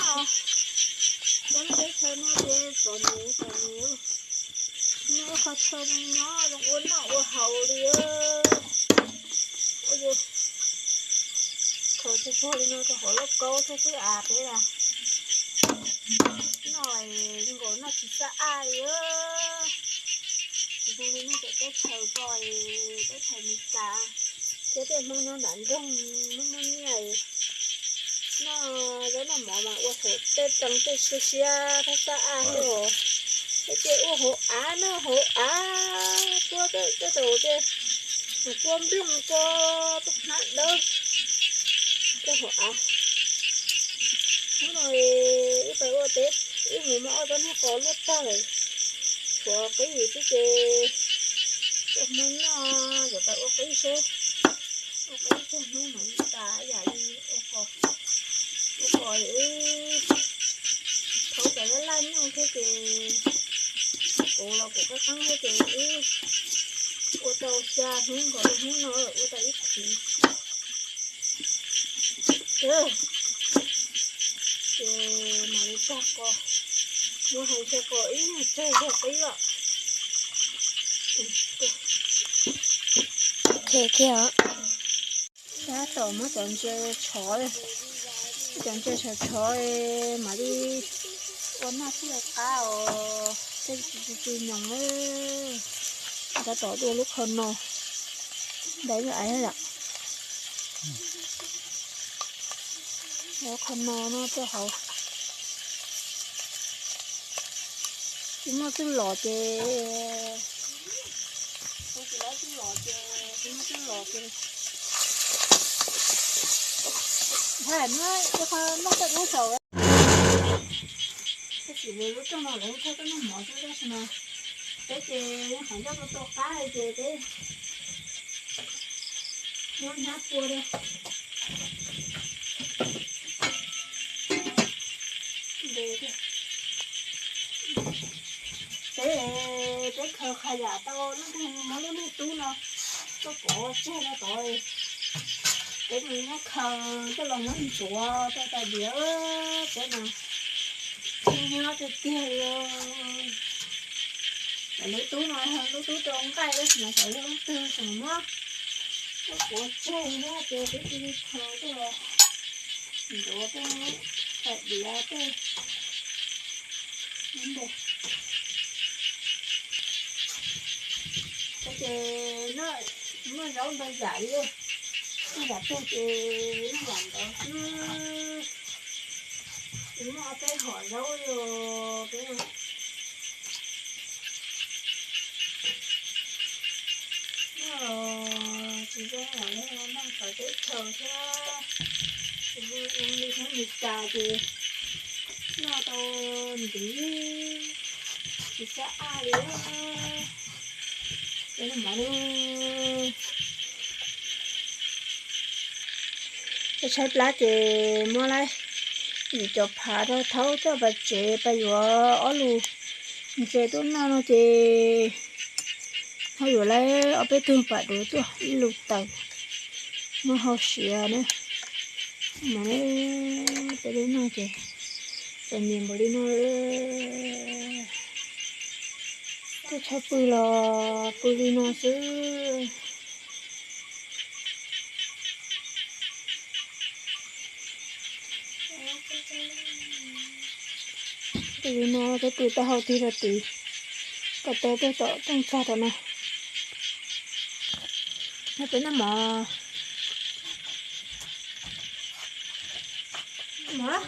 Cov teb chaws no ces txom nyem txom nyem, nyob qhov chaw zoo nyob zoo ua noj ua haus li. Ua yus khaws tsuag tsuag li no rau hauv lauj kaub thiab xwb as peb as. Noj nkaus noj tsis xab aj li. Tsis zoo li nej cov teb chaws ko, teb chaws Meskas thiab tej Hmoob nyob nram nroog, Hmoob muaj nyiaj noj zaub noj mov mas ua saum tej roob tej siab siab thab xab aj xwb os. Tej ces ua hauv av noj hauv av, puab tej tau tej kua nplooj kua hnab dawb rau hauv av. Hnub no wb pais ua teb, wb mus muab ob tsob niag qos luaj tag lawm, tshuav qib xwb ces ua hmo noj yuav pais ua qib seb, ua qib tag hnub mam li tas yam li ua qos. Ua qos wb thauv cov laj laj nyuj thiab ces kuv los kuv qab qeeb thiab ces wb ua tau xya hnub nkaus, hnub no ua tau ib khiv. Ces mam li tag qos, muab hais ntshe qos ib nyuag tsawg zog qib os. Tab tom muab cov ntses tshov, cov ntses tshov tshov, mam li ua noj thiaj li qab os. Tej tsis tsis nyoos, tab tom dua lub qhov no, ntawd yog aiv yom. Lub qhov no no rau hauv. Tsis muaj twb los ces, kuv tsis lawv twb los ces, tsis muaj twb los ces, ntshai muab ib qho noj toj dub saum. Tab sis lawv lub rooj no lawv txhob tuaj noj mov xwb, tab sis mas peb ces yeej qhov ncauj tua tua qab li ces peb muab hnab pua li. Peb, peb khaws qhov yam tau lub neej, muab lub neej tub no tuaj pov tseg rau tod. Peb mus muab khaws coj los muab ntxuav rau tais diav, peb mas nyob tiag tiag li. Lub tub no yog lub tub rau nqaij, tab sis mas xyov yog leej twg tseem muab tuaj pov tseg thiab ces peb cia li khaws coj los ntxuav tej tais diav tej. Ces noj zaub ntau yam li, noj yam twg ces noj yam ntawd xwb. Tsis muaj ob peb hom zaub li os peb. Noj tsis zoo li noj tom teb chaws thiab, tsis zoo li nyob Mes Kas ces noj tau ntiv tsis xab aj li. Ces noj mov li. Tshaib plab ces muab laib yim cov phav rau thaub coj pas tsev pas yuav ob lus ntses tuaj noj no ces ho yuav laib ob peb tug pas duav tuaj ib lus taws muab hau siav na. Mas peb lub no ces txom nyem npaum li no, tuaj tshawb pw los pw li no xwb. Pw li no peb pw taub hau tig rau tid, ko taw tuaj tom rooj txag tom no. No peb noj mov. Mov.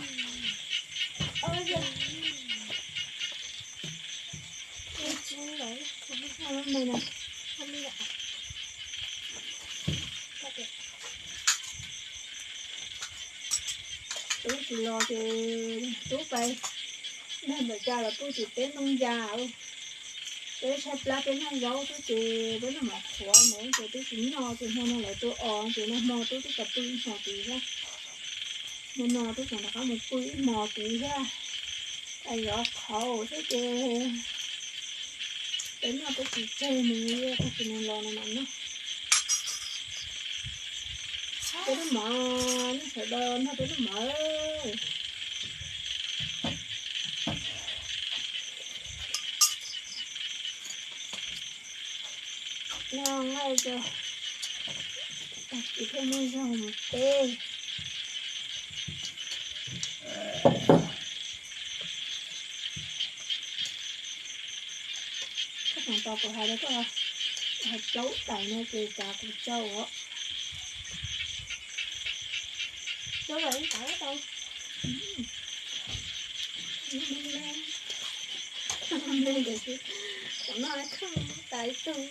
Tub tsis los ces tub pais nrog ntawm cas los pw tim teb ntoo yas. Peb tshaib plab peb noj zaub xwb ces peb noj mov qhuav ntawd ces twb tsis noj ces hmo no lawv tua os ces nag hmo tub twb tau pw ib hmos tid thiab. Hmo no tub tseem rov qab mus pw ib hmos tid thiab. Zov qhauv thiab ces peb noj peb tsis tseg mus, tag kis nws los no mam noj. Peb noj mov, nej sawv daws nrog peb noj mov. Nqaij rau, tag kis thiaj muaj zog mus teb. Koj tseem tos kuv hais rau koj, hais plaub tais no ces cas kuv tsaug os. Tsaug lawm ib tau tau. Me me, me me ntawd, kuv noj kheej tas ib tug.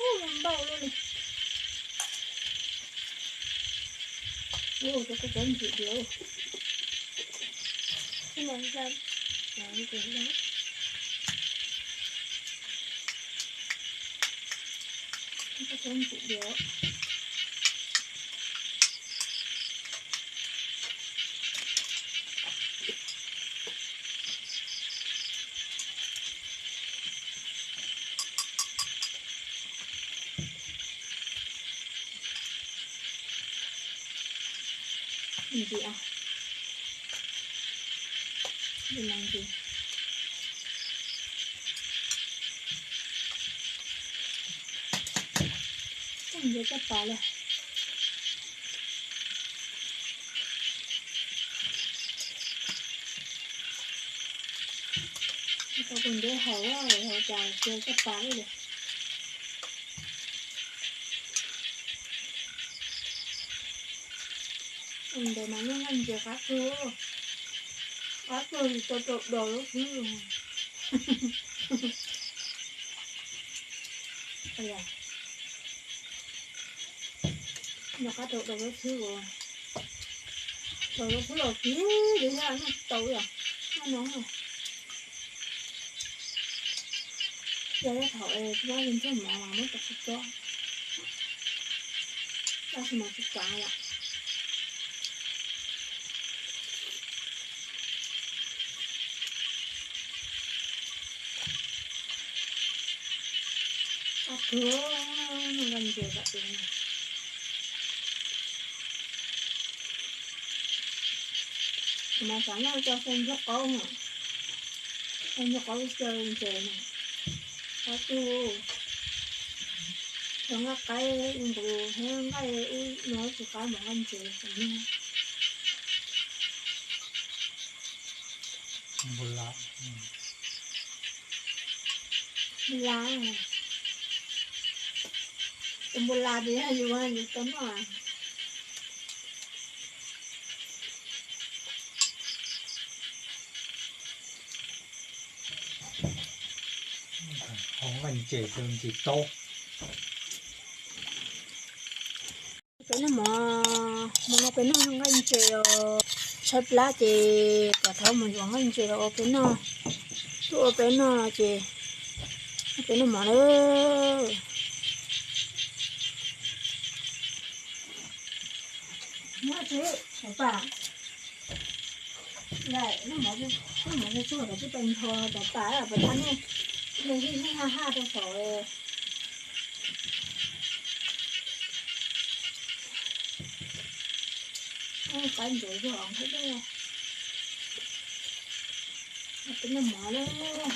Ub, npau lawm li. Ub, rau koj tsob ntsim diav. Ib no ntsia, ib no ntsia, koj tsob ntsim diav. Ntsim, ntsim, ntsim caj pas li. Tau kuv ntev haus, haus cas cia caj pas li. Ntawd mas noj nqaij ntses qab kawg, qab kawg li, tau rau dos lub xwb. Noj qab rau dos lub xwb, dos lub xwb los kiv li thiab noj tsis tau li os, noj no. Yog ib thaum es tsis muaj ntxuag mov mas muab cov tsis tso, tab sis mas tsis kav yom. Qab kawg, noj nqaij ntses kom tiav. Kuv mas xav noj cov xyaw ntsuag qaub, xyaw ntsuag qaub xyaw ntses no. Qab kawg, cov nqaij qaib nqus thiab nqaij ub no tsis qab npaum nqaij ntses. Npua las, tus npua las tias yog yus yus tau noj. Haus nqaij ntses rau ntsis taub. Peb noj mov, hmo no peb noj nqaij ntses os. Tshaib plab ces kom thov mus yuav nqaij ntses los ua peb noj. Tuaj ua peb noj ces peb noj mov lawm. Noj tsis, hauv pas. Noj mov, noj mov tsuag tsuag kom tsis pes ntho cov pas, pas thab nej, nej hij hij ha ha rau saum. Qaib ntses zog thiab, peb noj mov lawm.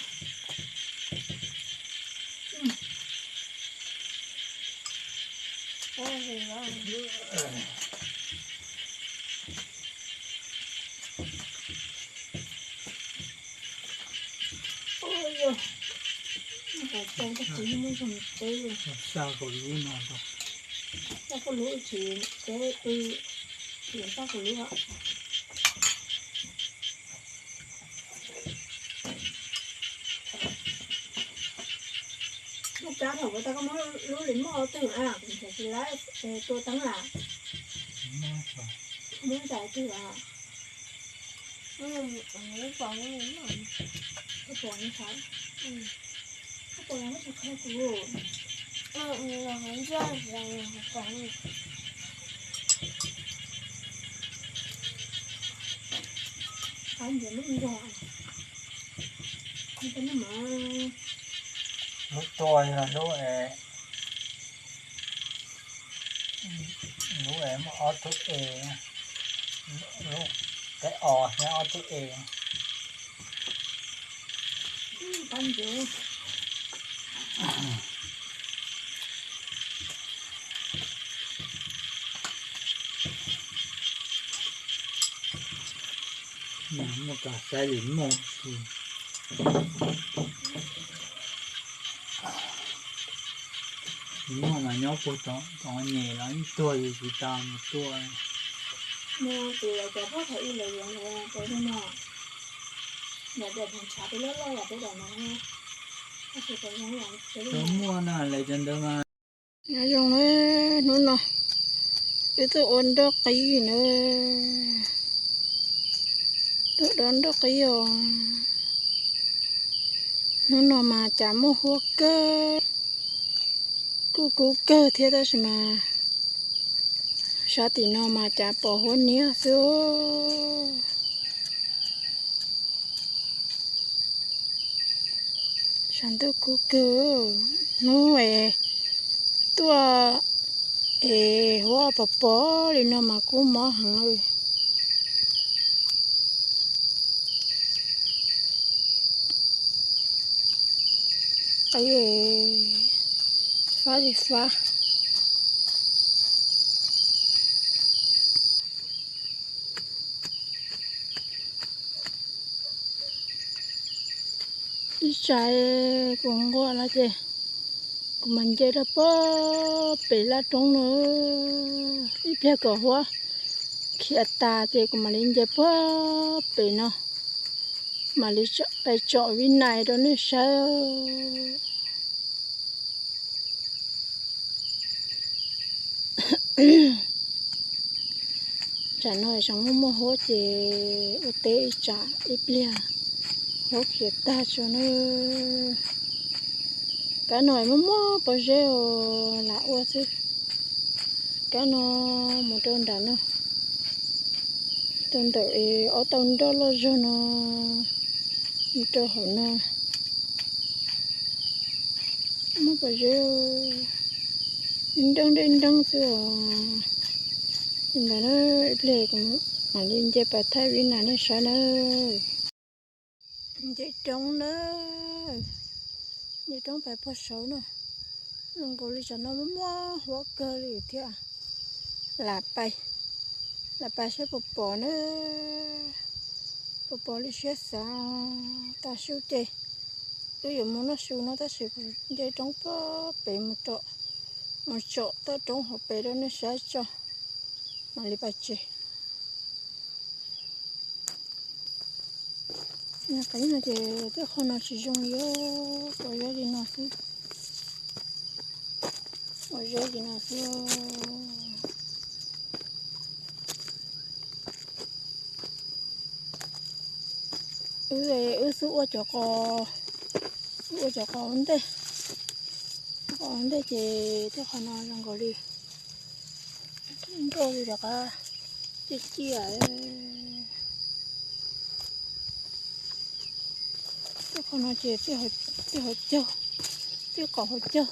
Ua, ua cas koj txiv muab ntxoog teb li. Xa koj lub no, xa koj lub tsis teb, tsis xa koj lub. Muaj cab thaum ua tau koj muab lub lim moj twg a, kuv tsis laib tua teeb a. Muab ntais twg a? Koj pom, koj pom, koj pom los koj tsis qhia kuv. Qab ntses lub nrog, lub tua yog lub, lub es muaj ob tug es, lub, lub, peb os thiab ob tug es. Qab ntses. Muaj kas xaiv li muaj, li muaj mas nyob puag tom nyem los ib tuag li tsis tas mus tuaj. Muaj na lawv cov ntawd mas. Nyob zoo na, hnub no wb tuaj ua nroj qib na, tuaj dob nroj qib os. Hnub no mas cas muaj huab kawg, kuj kub kawg thiab tab sis mas sab tim no mas cas pom huab niab xwb. Tshav ntuj kub kawg, hnub es tuaj es huab pom pom li no mas kub mob heev. Qib fab li fab. Ib tsam kuv nquag no ces kuv mam nce rau puag pem laj roob no, ib pliag kom huab khiav tas ces kuv mam li nce puag pem no, mam li pais tsom vib nais rau nej saib. Tsam no tseem muaj muaj huab ces ua teb ib tsam ib pliag huab khiav tag tso na. Kab no muaj muaj pob zeb os, lam ua xwb. Kab no mus rau nram no, rau ntawm ob tauv nroj loj zog no, mus rau hauv no. Muaj pob zeb, nreeb nreeb nreeb xwb os. Li ntawd na, ib pliag kuv mam li nce pas thaij vib nais nej saib na. Nce roob na, nce roob pais puag saud na. Zoo nkaus li tsam no muaj muaj huab kawg li thiab. Lam pais, lam pais saib puas pom na, puas pom li siab xav. Tav su ces wb yuav mus noj su no tab sis kuv nce roob puag pem mus tsom, mus tsom toj roob hauv pes rau nej saib tso, mam li pais tsev. Qeeb no ces tej qho no tsis zoo li, pom zeb li no xwb, pom zeb li no xwb. Wb, wb xub ua cov qos, wb ua cov qos ua ntej, qos ua ntej ces tej qhov no zoo nkaus li nroj li rov qab ciaj ciaj. Tej qhov no ces tej qhov caug, tej qos hauv caug.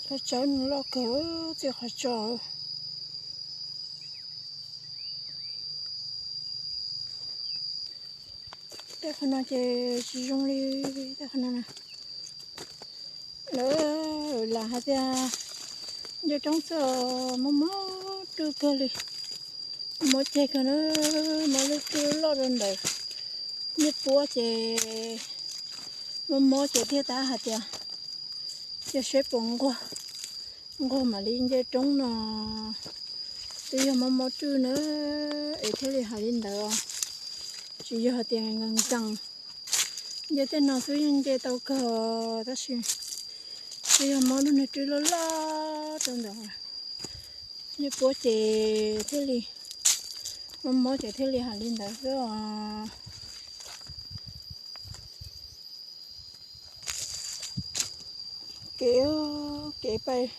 Qhov tsawb no loj kawg, tej qhov tso. Tej qhov no ces tsis zoo li tej qhov no na. Lawv lam hais tias nce roob xwb mob mob rwj kawg li, mob ceg kawg na, mob lub rwj loj rau ntawd. Nej puab ces mob mob ces thiaj tab hais tias cia seb puas nquag, nquag mam li nce roob no. Twb yog mob mob rwj na es thiaj li hais li ntawd, tsis yog hais tias nkees nkees. Nce tej no xwb yeej nce tau kawg tab sis twb yog mob lub niag rwj loj loj rau ntawd, nej puab ces thiaj li, mob mob ces thiaj li hais li ntawd xwb os. Kev, kev pais,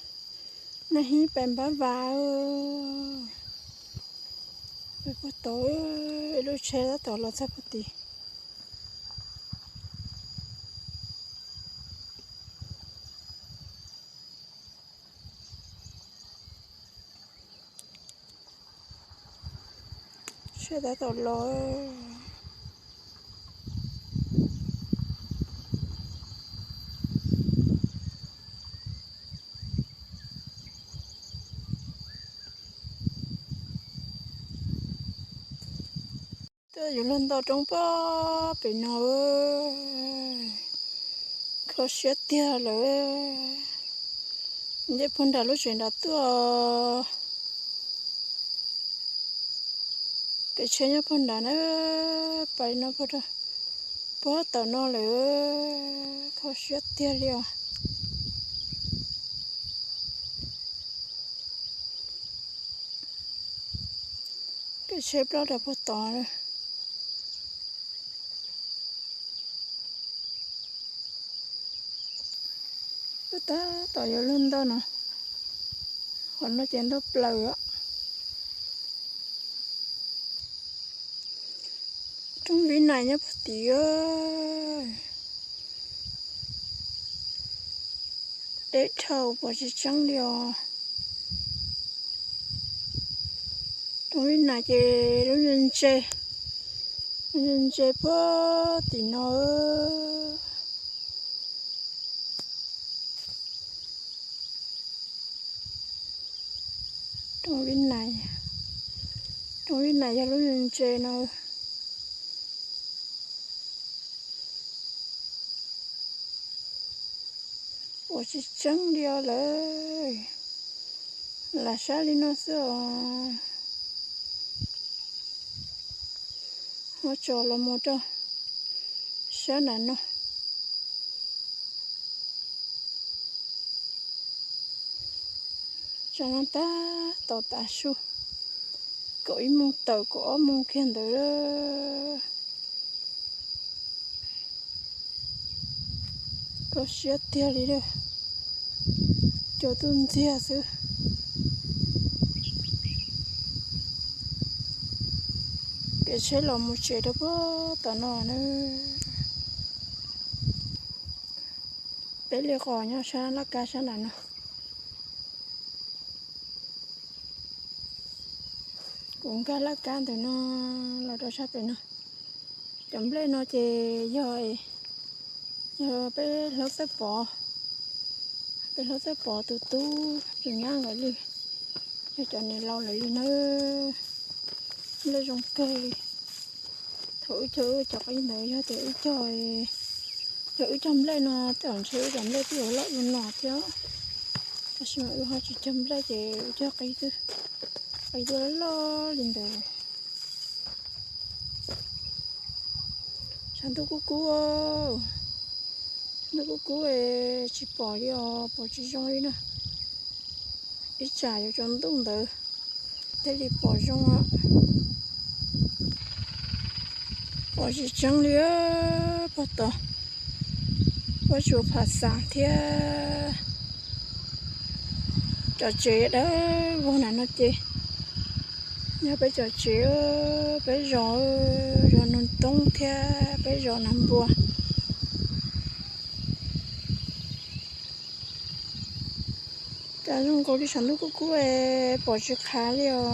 nej hib pais npab vas, pais puag tod, lub tsheb tab tom los txog puag tid. Tsheb tab tom los. Yuav luag nto roob pob pem no, kho siab tiag lawm. Nce puag nram lub tsev nram tuaj, kev tsheb nyob puag nram na, pais no puag tom no lawm, kho siab tiag li os. Kev tsheb ploj rau puag tod. Tab tom yuav luag nto no, qhov no ces ntau plaws. Roob Vib Nais nyob puag tim, deb dhau pom tsis tseeb li os. Roob Vib Nais ces lub ntse, lub ntse puag tim no. Roob Vib Nais, roob Vib Nais yog lub ntse no. Pom tsis tseeb li os lawm, lam saib li no xwb os. Ho tso los mus rau sab nram no. Tsam no tab tom tav su, kaum ib moos tawm kaum ob moos kiag ntawd. Kho siab tiag li, cua tuaj ntxiag xwb. Kev tsheb los mus tsev rau puag tom no na. Peb li qos nyob sab laj kab sab nram no. Kuv nkag laj kab ntawm no los rau sab pem no. Cov nplej no ces yog, yog peb hlob Txawj Pov, peb hlob Txawj Pov tus tub tus nyab nkawd li, yog cov niam laus lawv li nawb. Nplej zoo kawg li. Thaum wb cog wb cov qib ntawd yog tias wb cog, yog wb cog nplej no tej zaum ntshe wb cov nplej twb yuav loj li no thiab. Tab sis mas wb ho tsis cog nplej ces wb cog qib xwb, qib twb loj loj li ntawd. Tshav ntuj kub kub, ntuj kub kub tsis pom li os, pom tsis zoo li na. Ib tsam yuav tsaus ntuj ntawd thiaj li pom zoo. Pom tsis tseeb li, pog tod, pab tsuas pham xas thiab. Cov tsev dawb vog nram no ces yog peb cov tsev, peb zos, zos Noog Toob thiab peb zos Nav Npua. Cas zoo nkaus li tshav ntuj kub kub es pom tsis qhav li os.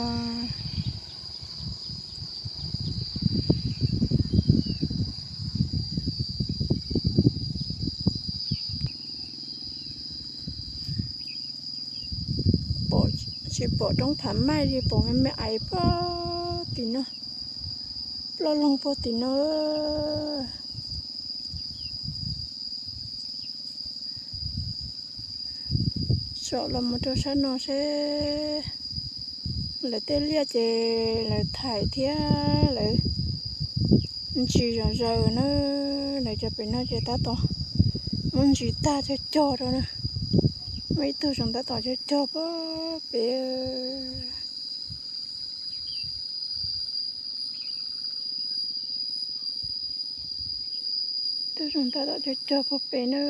Pom, tsis pom roob Phav Maij li, pom me me aiv puag tim no, ploj loog puag tim no. Tsom los mus rau sab no seb lawv tej liaj ces lawv thaim thiab lawv ntsis zom zaws na. Lawv cov pem no ces tab tom muab ntsis tag cog cog rau na. Muaj ib tug zoo tab tom cog cog puag pem. Tug zoo tab tom cog cog puag pem na.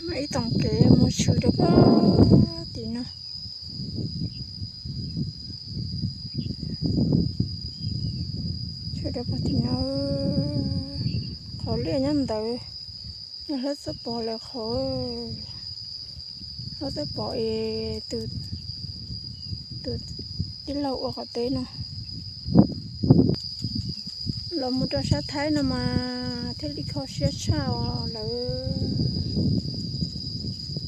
Muaj ib tog kev mus tshwm rau puag tim no. Tshwm rau puag tim no, qhov liaj nyob ntawd, yog hlob Txawj Pov lawv qhov, hlob Txawj Pov es tus, tus tij laug ua qhov teb no. Los mus rau sab Thaib no mas thiaj li kho siab tshaj os lawv.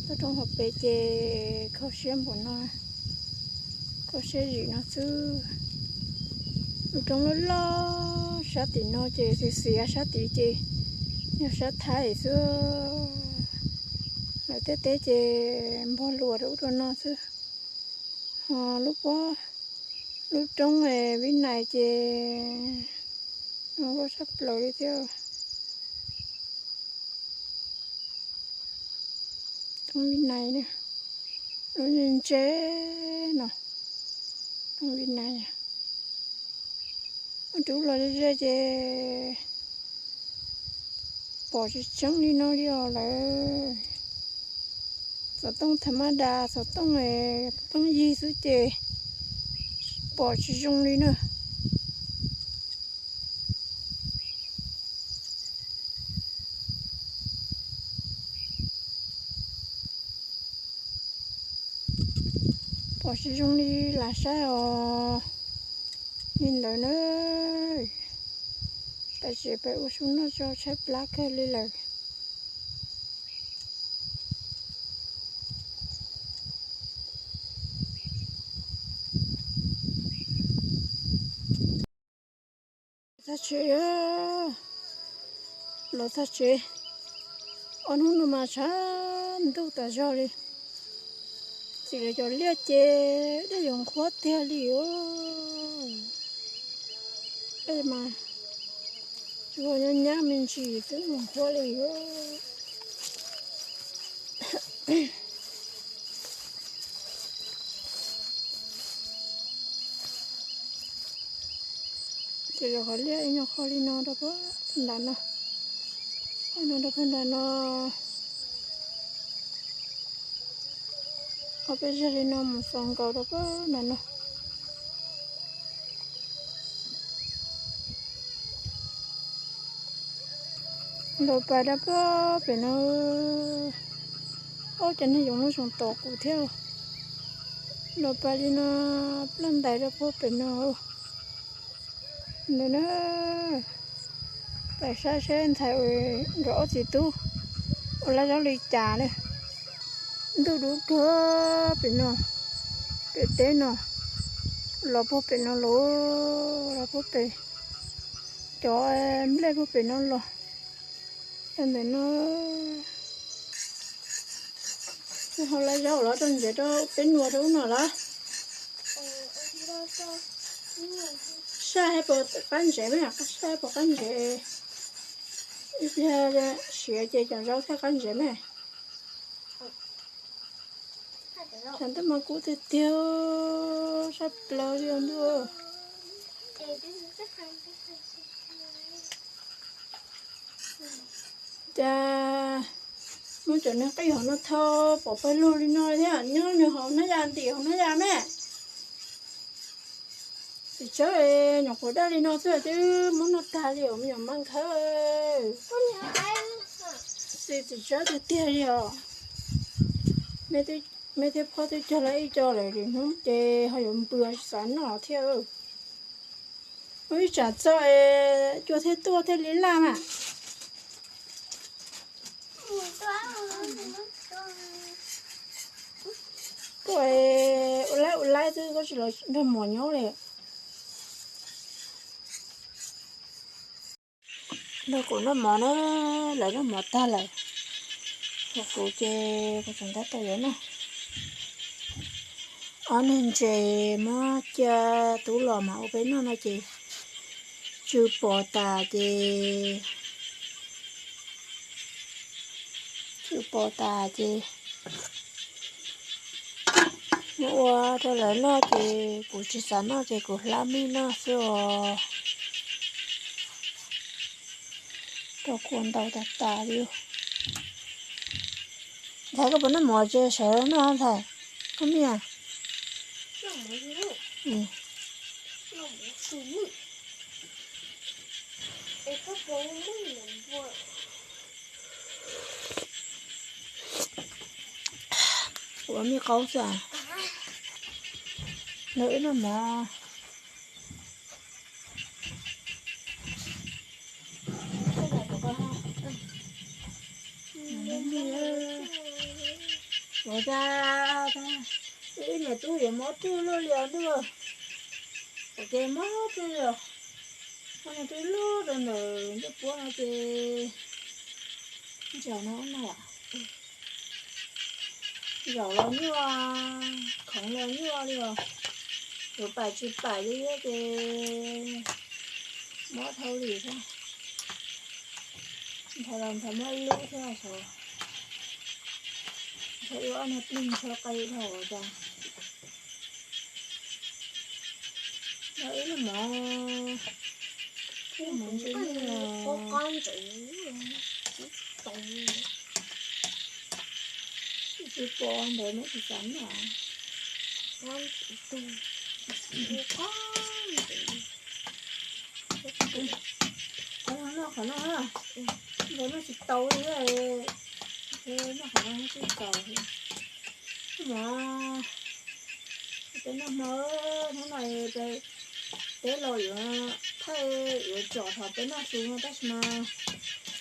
Toj roob hauv pes ces kho siab npaum no, kho siab zim no xwb. Lub roob loj loj sab tim no ces xiav xiav sab tid ces yog sab Thaib xwb. Lawv tej teb ces npog luas rau ub rau no xwb. Ho lub pob, lub roob Vib Nais ces no kuj sab plaws li thiab. Roob Vib Nais, lub ntse no, roob Vib Nais. Rub los ze ces pom tsis tseeb li no li os lawv. Xov tooj tha mab das, xov tooj pheej yig xwb ces pom tsis zoo li na. Pom tsis zoo li lam saib os. Li ntawd na, peb tsev peb ua su noj tso tshaib plab kawg li lawm. Txog tsev, los txog tsev. Ob hnub no mas tshav ntuj tas zog li. Txim lawv cov liaj ces dej yuav nqhuab tiag li os. Dej mas tsuas nyob nyab me ntsis twb mus nqhuab li os. Ces yog qhov liaj ib nyuag qhov li no rau puag nram no, qhov no rau puag nram no, qhov peb zag li no mus xaus nkaus rau puag nram no. Nkaus pas rau puag pem no, ob cov neeg yoov lub xyoo tom kuv thiab. Nkaus pas li no, plaj ntais rau puag pem no. Ntawm na, pais saib seb ntxhais nkawd ob txiv tub ua laj zaub li cas na. Ntuj dub kawg pem no, pem teb no, los puag pem no los, los puag pem, cov nplej puag pem no los. Ntawm no, hau laj zaub los rau ntsev rau peb nua rau ub no los. Saj hais puas qab ntsev me, saj hais puas qab ntsev. Ib pliag siav ces cov zaub thiaj qab ntsev me. Tshav ntuj mas kub tiag tiag, sab plaws li os ntuj. Cas muab cov niag qij hauv no thau pov pawg lug li no thiab nyob nws hauv hnab yas ntim hauv hnab yas me. Txiv tsawb nyuam qhuav daj li no xwb twb muab noj tag li os me nyuam maj nkhawb. Xis txiv tsawb tiag tiag li os. Me thiab phauj twb cog lawv ib co lawm lwm hnub ces ho yuav npws tsis xav noj thiab. Muaj ib tsam txog es cua thiaj tuaj thiaj li laj mas. Koj ua laib ua laib xwb koj tsis los nrog muam nyob li. Nrog kuv noj mov na, lawv noj mov tag lawm. Nrog kuv ces kuv tseem tab tom yuav noj. Ob niag ntses muab cia tub los mas ua peb noj no ces tsw pos tas ces, tsw pos tas ces muab ua rau lawv noj ces kuv tsis xav noj ces kuv hlab mij noj xwb os. Rau kua ntau tas tas li. Ntxhais koj puas noj mov tsev sawv noj ntxhais? Koj mij a. Ua mij qaub xwb. Lawv wb noj mov. Ua cas ib niam tub yuav mob ruj luaj li os ntuj. Ua cas mob ruj li os. Ua niag ruj luaj rau ntawm ntuj puab no ces zaum no no, zaum los nyuaj, khoov los nyuaj li os. Yuav pam tsis pam li thiab ces mob dhau li thiab. Ntshai los ntshai mob ib lub thiab os. Ntshai ua ob niag plig ntshaw qe dhau ua cas. Mob ib lub mov, ib lub mov ntsis li os. Tsis pom ntawd nws tsis xav noj. Qhov no noj qhov no, ntawd noj tsis tau li, noj qhov no noj tsis tau. Mas peb noj hmo, hnub no peb los yuav thaij yuav tsom thaum peb noj su no tab sis mas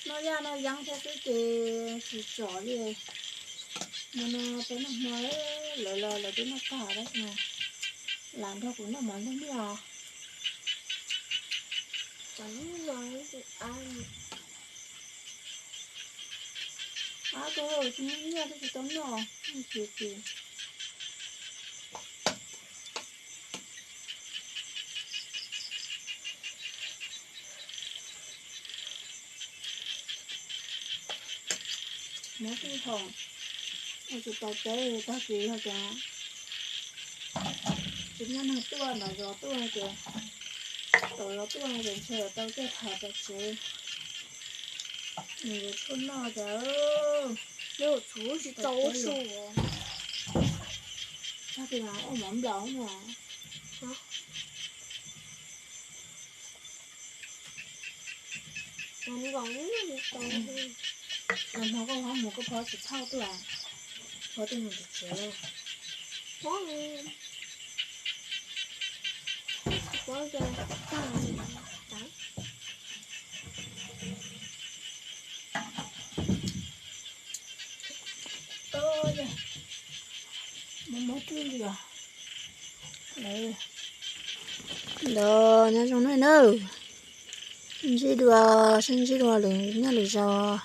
noj yaj noj yeeb thiab xwb ces tsis tsom li. Hmo no peb noj hmo, lawv los lawv twb noj tag tab sis mas lam nrog kuv noj mov ntag nawb. Ab, koj tsis muaj nyiaj twb tsis tau noj, tsis tsis. Nyob twj hau, ua tsis tau teb tag kis yog tias tsis muaj neeg tuaj nram zos tuaj ces, tom zos tuaj ces ntshe tau coj tham tom tsev. Nws yuav tshuaj noj cas. Nws txhuv tsis tau su. Tag kis mas ua mov nplaum no. Hmo koj ho mus koj phob tsis txhauj tuaj, phob tuaj mus tom tsev. Mob mob twj li os. Ntawd nyob zoo nawb, ntsib dua, sib ntsib dua lwm nyob lwm zaus.